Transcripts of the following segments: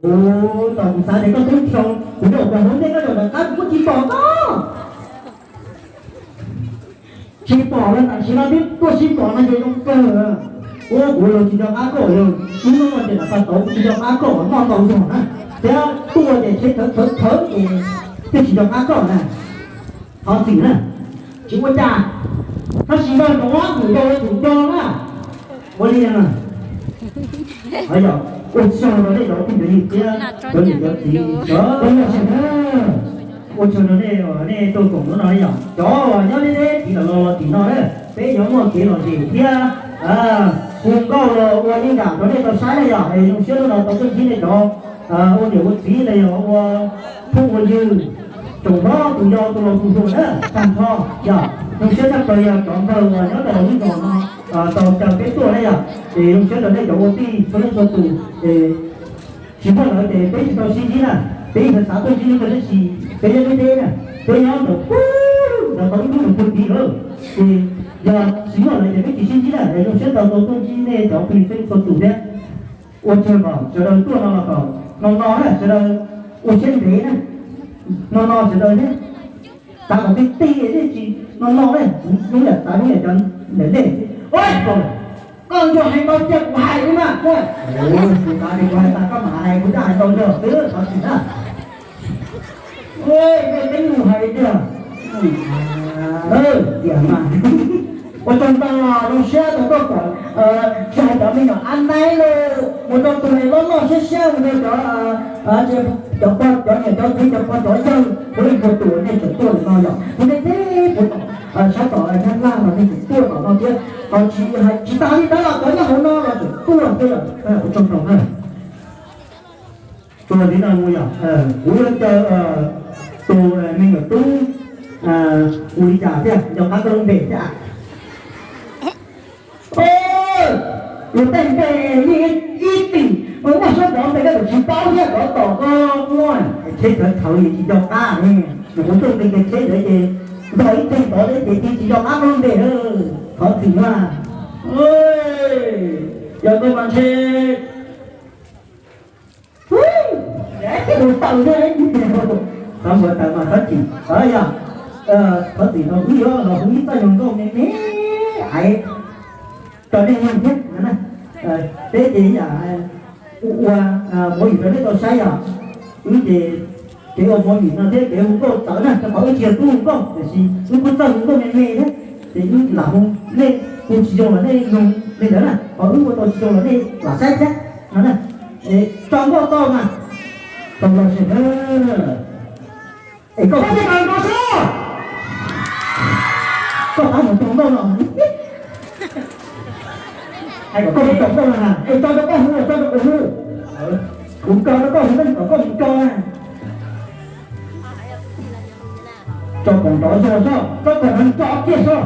Ua, thaum kuv xav tias koj tub nrho, kuv nyuam qhuav hlub nej koj zaum rov qab kuv kuj tsis pom koj. Tsis pom los tam sim no twb tuaj sib pom no ces zoo kawg. Ua kuv los tsis nco qab koj li, hnub no ces lam pab tau kuv tsis nco qab koj noj ntau zog na, thiab tuaj ces tsheb thawv thawv thawv ces twb tsis nco qab koj na. Thov txim na, tsis ua cas, tab sis no rov qab kuv nco kuv nco na. Ua li na, yog ua tsaug rau nej cov phooj cov ywg thiab cov niam cov txiv, ua tsaug rau nej, nej tuaj koom hnub no yom. Cov uas nyob deb deb tim los los tim no na, peb yuav muaj kev lom zem thiab hu nkauj los ua ib yam rau nej tau saib na yom. Es zoo siab hnub no tau tuaj ntsib nej cov ua niam ua txiv los yog ua phooj ua ywg, tsoom hlob tus yau tus laus tus hluas na, tag nrho yom. Zoo siab tshaj plaws yog cov npawg uas nyob rau lub zos no tau caw peb tuaj na yom. Es zoo siab rau nej cov ua tij txhua leej txhua tus. Es tsis muaj lawv ces peb tsis tau sib ntsib na. Peb yog xav tuaj ntsib nej tab sis peb nyob deb deb na, peb nyob ntawm ub, ntawm qhov ub ntawm pug tid lawm. Ces yog tsis muaj lawv ces peb tsis sib ntsib na. Es zoo siab tau tuaj ntsib nej cov phooj ywg txhua leej txhua tus thiab. Ua tsaug kom sawv daws tuaj no los kom no no na, sawv daws ua siab ntev na, no no sawv daws thiab. Xav kom tiag tiag nej tsis no no ne, hnub yam xav hnub yam cov ntawm nej. Koj nco hais tau cia kuv hais li mas. Kuv xav tias kuv hais tas koj mam hais, kuv coj hais tau nco xwb, thov txim na. Ej, nej teeb mus hais tiag. Tiam mas ua tsaug ntau, zoo siab tau koj kom tsis hais cov me nyuam ab naib los mus rau tus es loj loj siab siab mus rau cov, cov pog cov niam cov txiv cov pog cov yawg ua leej ua tus nej tseem tuaj no yom. Kuv nej teb kuv tom sab tom Nyab Laj los nej tseem tuaj tom no thiab, ho tsis hais tsis tas li ntawd los cov nyob hauv no los tseem tuaj thiab yom. Ua tsaug ntau na. Tsuas li no mus yom, kuv yuav caw tus me nyuam tub ua li cas thiaj nco qab koj lub npe thiab? Luag tej npe yeej ib tim, muaj suab cov npe koj tseem tsis paub thiab, cov tom koj muaj tsheb thawv thawv es tsis nco qab ne. Nyuam qhuav tuaj nqis kiag tsheb ntawd ces nto ib teg tod ces tsis nco qab koj lub npe. Thov txim na. Yog koj mas ntshe hu taws thiab, tau npua taws mas thov txim. Yog thov txim no wb yuav los hu ib txoj nyuag nkauj me me aiv rau nej mloog thiab. Peb ces yam ua ua movie rau nej tau saib yom. Wb ces kev ua movie no thiab kev hu nkauj txawv na, rau qhov wb tsis yog tub hu nkauj tiam sis wb kuj txawj hu nkauj me me thiab. Ces wb lam hu, nej hu tsis zoo los nej mloog li ntawd na, qhov wb ua tau tsis zoo los nej lam saib thiab no na. Es tso nkauj tau mas, tau los sis na. Es koj, koj pab mus hu nkauj no, hais kom koj mus hu nkauj no na, es tso rau koj hu, tso rau kuv hu, kuv nco rau koj hu, koj mus nco na. Tso koom nrov zog soj, tso koom nrov kiag soj.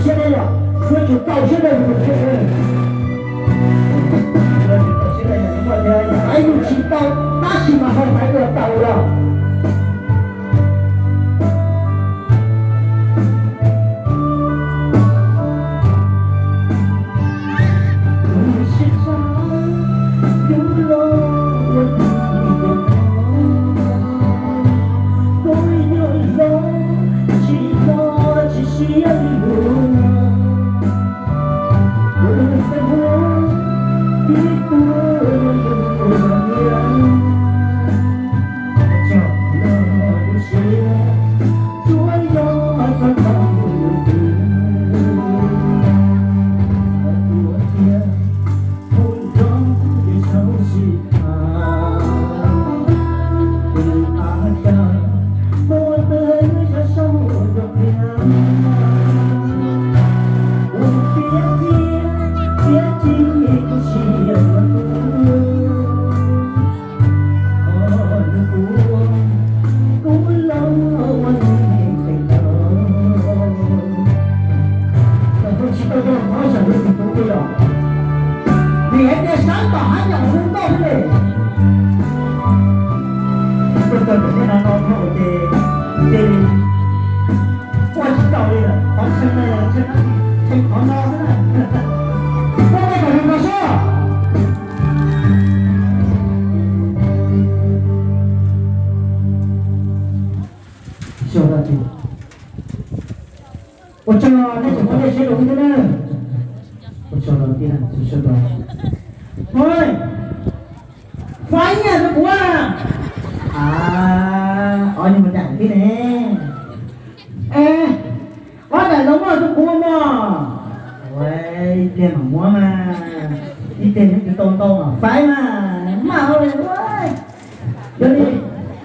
Yuav tsum tau siab, hais lus tsis tau tab sis mas ho hais dua tau los. Tsis tau coj qhov sawv lub tsis tub li os. Vim hais tias sab tom hab nyom hu nkauj li. Tuaj txog tom tej no no ces cia li ua tsis tau li lawm, qhov tshee no yog tshee qhov no xwb na. Tuaj tej kom zoo no sub. Ua tsaug nej tseem muaj siab rau wb thiab na. Ua tsaug rau tiag, ua tsaug rau. Hos, faib nyiaj rau kuv. A, ob nyuag daim thiab ne. Es, ob daim los muab rau kuv mog. Ua, ib pliag mam muab mas, ib pliag yeej tsis tau ntau mas faib mas, maj li. Yog li,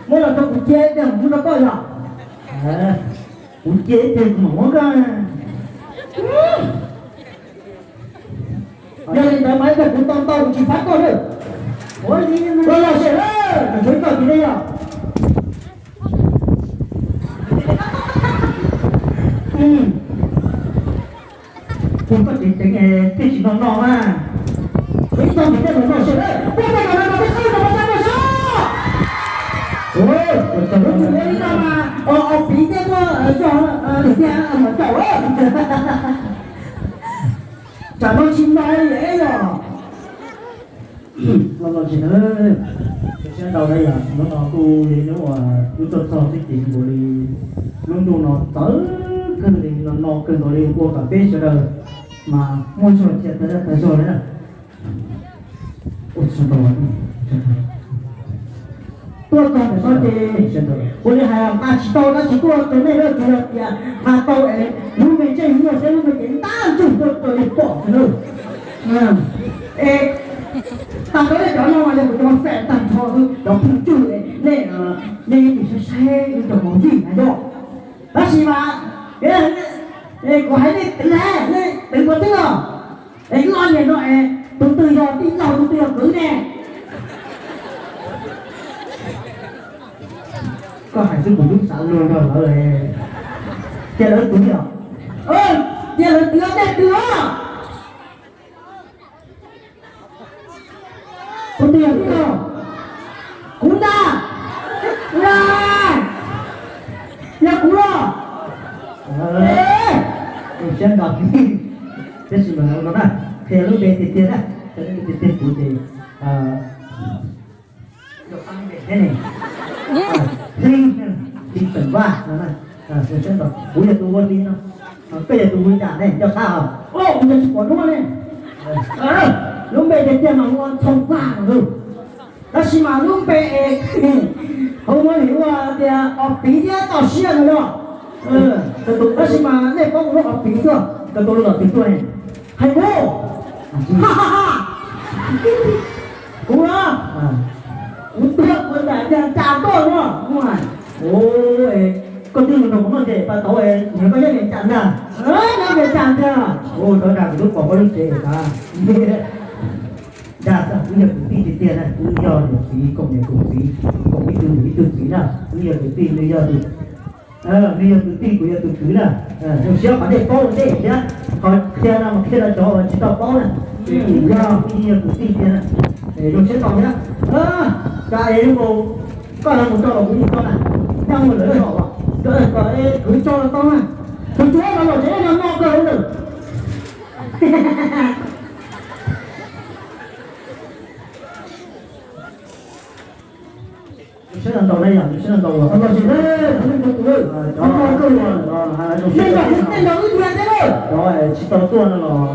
muab los rau kuv cia ib pliag mam muab rau koj yog. Kuv cia ib pliag kuv mam muab koj. Yog li ntawd mas ib pliag kuv tau ntau kuv tsis faib koj lawm. Ua li los los sem lawm, kom tshuav ib txoj kev ne yog. Ua koj ceev ceev thiaj tsis no no na. Ib txoj kev thiaj no no sem lawm, ua tej no no no thiaj qhib rau pab sab no sab. Ua li no mas, os piv thiab tuaj cog tiag mas caum. Tsam no tsis npaj li es yog. Los los tsis na, siab ntau na yom, hnub no kuj li hnub uas wb tuaj txog xwb ces nkaus li lub ntuj no txawv kawg li no no kawg nkaus li ua kom peb sawv daws mas muaj zog cia tag zaj tag zog li na. Tuaj txog ntawm no ces ua li hais nqa tsis tau dab tsi tuaj rau nej lawm, tsuas yog tias nqa tau es lub me ntsej muag thiab lub me cev ntab ntsug tuaj rau nej pom xwb na. Es tag nrho nej cov no mas yog kuv cov fans tag nrho xwb, cov phooj ywg, nej, nej yeej tsis saib saib wb cov movie na yom. Tab sis mas kuv hais nej twv, nej twv puas twb os? Es wb ob niag no es tus twg yog tij laug tus twg yog kwv ne? Koj hais xwb kuv twb xav luag nrog lawv, cia lawv twv os. Cia lawv twv, nej twv os. Kuv twb yog twb los, kuv ntag, yog kuv los. Siab nto, tab sis mas no na, qhia lub npe tiag tiag na, qhia lub npe tiag tiag kuv ces Hli, Hli Xeem Vaj no na. Siab nto, kuv yog tus hu Hli no, koj yog tus hu cas ne, Ncauj Thab os? Kuv yog tsis pom duab ne. Lub npe tiag tiag mas hu ua Ntxhoo Vaj no. Tab sis mas lub npe es hu ua li ua tias Os Piv thiab Toj Siab no yog. Tab sis mas nej paub kuv lub Os Piv xwb, koj tus lub los twg tuaj ne? Hais kuv, kuv los, kuv tuaj kuv ntam tias Ntsa tuaj no. Koj twb lug nrog kuv noj ntses pas tauv, nyiam koj nyob li cas ntag? Nyob li cas ntag? Tov dag kuv twb pom koj lub tsev tas. Dag xwb, wb yog kwv tij tiag tiag na, wb yog niam txiv koom niam koom txiv, koom ib tug niam ib tug txiv na, wb yog kwv tij, nws yog tus Nws yog tus tij, kuv yog tus kwv na. Zoo siab qhov nej paub ua ntej thiab, qhov qhia no mas qhia rau cov uas tsis tau paub na. Yog nws yog tus tij thiab na, zoo siab tau thiab. Cas es koj no mus tso los kuv mus tso na, nyob mus lawm tso, kom kwv tso los tau na. Tus cuab no los tsev no no kawg lawm. Sawv daws ntaus na yom, sawv daws ntaus los tsis ne, cov, nej ntaus wb tug teb lawm, cov tsis tau tuaj no los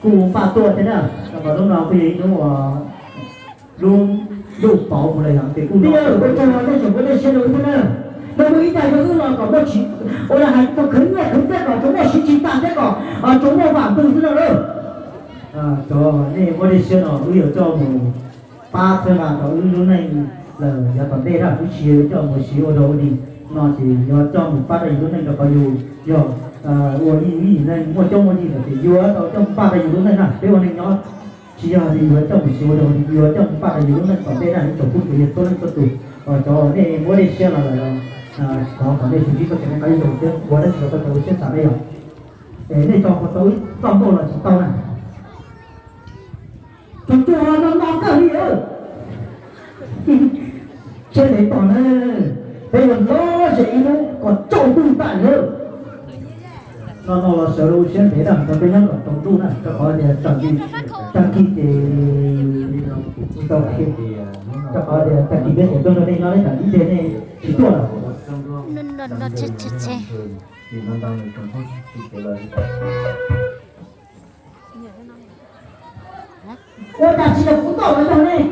kuj npaj tuaj thiab na. Rau qhov lub no kuj yog ib hnub uas lub ntuj pauv mus lawm yom, ces kuj no nej tseem muaj dej siab rau wb thiab na. Nws muaj ib daim rau wb los kom muaj tsis, ua li hais tau khwv nyiaj khwv txiaj kom tsuas muaj siv tsis tas thiab kom tsuas muaj vam ntug xwb na. Cov nej muaj dej siab no wb yuav coj mus pab txhawb nqa rau wb lub neej lawm yav tom ntej na, wb tsis yuav coj mus siv ua dog ua dig no ces yuav coj mus pab rau yus lub neej rau qhov yus yog ua ib yim neeg muaj coob muaj yig lawm ces yuav tau coj mus pab rau yus lub neej na. Peb ua neeg nyob tsis yog tias yuav coj mus siv ua dog ua dig, yuav coj mus pab rau yus lub neej tom ntej na ib tsoom phooj ywg txhua leej txhua tus. Cov nej muaj dej siab los lawm, thov kom nej sib ntsib txoj kev noj qab nyob zoo thiab ua dab tsi los koj tau ua siab xav na yom. Es nej tso tau wb txoj nkauj los tsis tau na. Tus cuag no no kawg li. Tsheb ntev tos na, peb yuav lov ze ib lub kom tsaus ntuj tas li. No no los sawv rau siab ntev na, rau peb nyob kom tsaus ntuj na, rau qhov tias tag kis ces tsis tau, rau qhov tias tag kis peb tseem tuaj nrog nej nyob, nej tag kis ces nej tsis tuaj lawm. Ua cas tsis yog kuv tuaj los yog nej?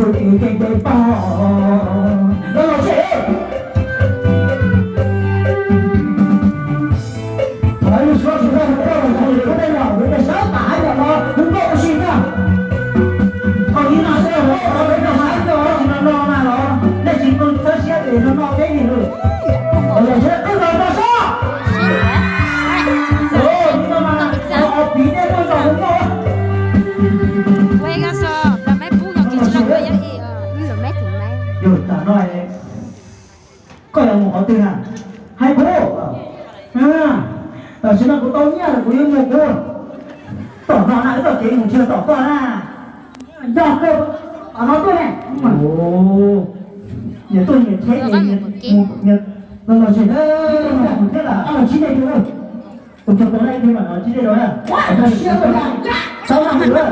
Tus ces ces pog los los tsev. Thov yus suav tsis tau mus koj los tsis koj tej los kuv ces sab tas hais yam no kuv koj ua si na. Thaum ib no xwb los koj los peb cov sab coj tsis no no na los nej tsis tu txhawb siab ces no no peb li lawm. Los yog sab qwb los no sab. Tus no mas piv nej tuaj nrog kuv koj. Yus tam no koj yuav mus qhov twg na? Hais kuv. Tam sim no kuv tau nyiaj lawm kuv yuav mus kuv. Tom no na wb txoj kev mus nrhiav tom koj na. Yog kawg, tom no tuaj ne. Niam tuaj niam teb, los los tsev, mus thiab los ob los tsib dej rau. Kuv tso tau ib teg mas los tsib dej rau na. Tau na mus lawm.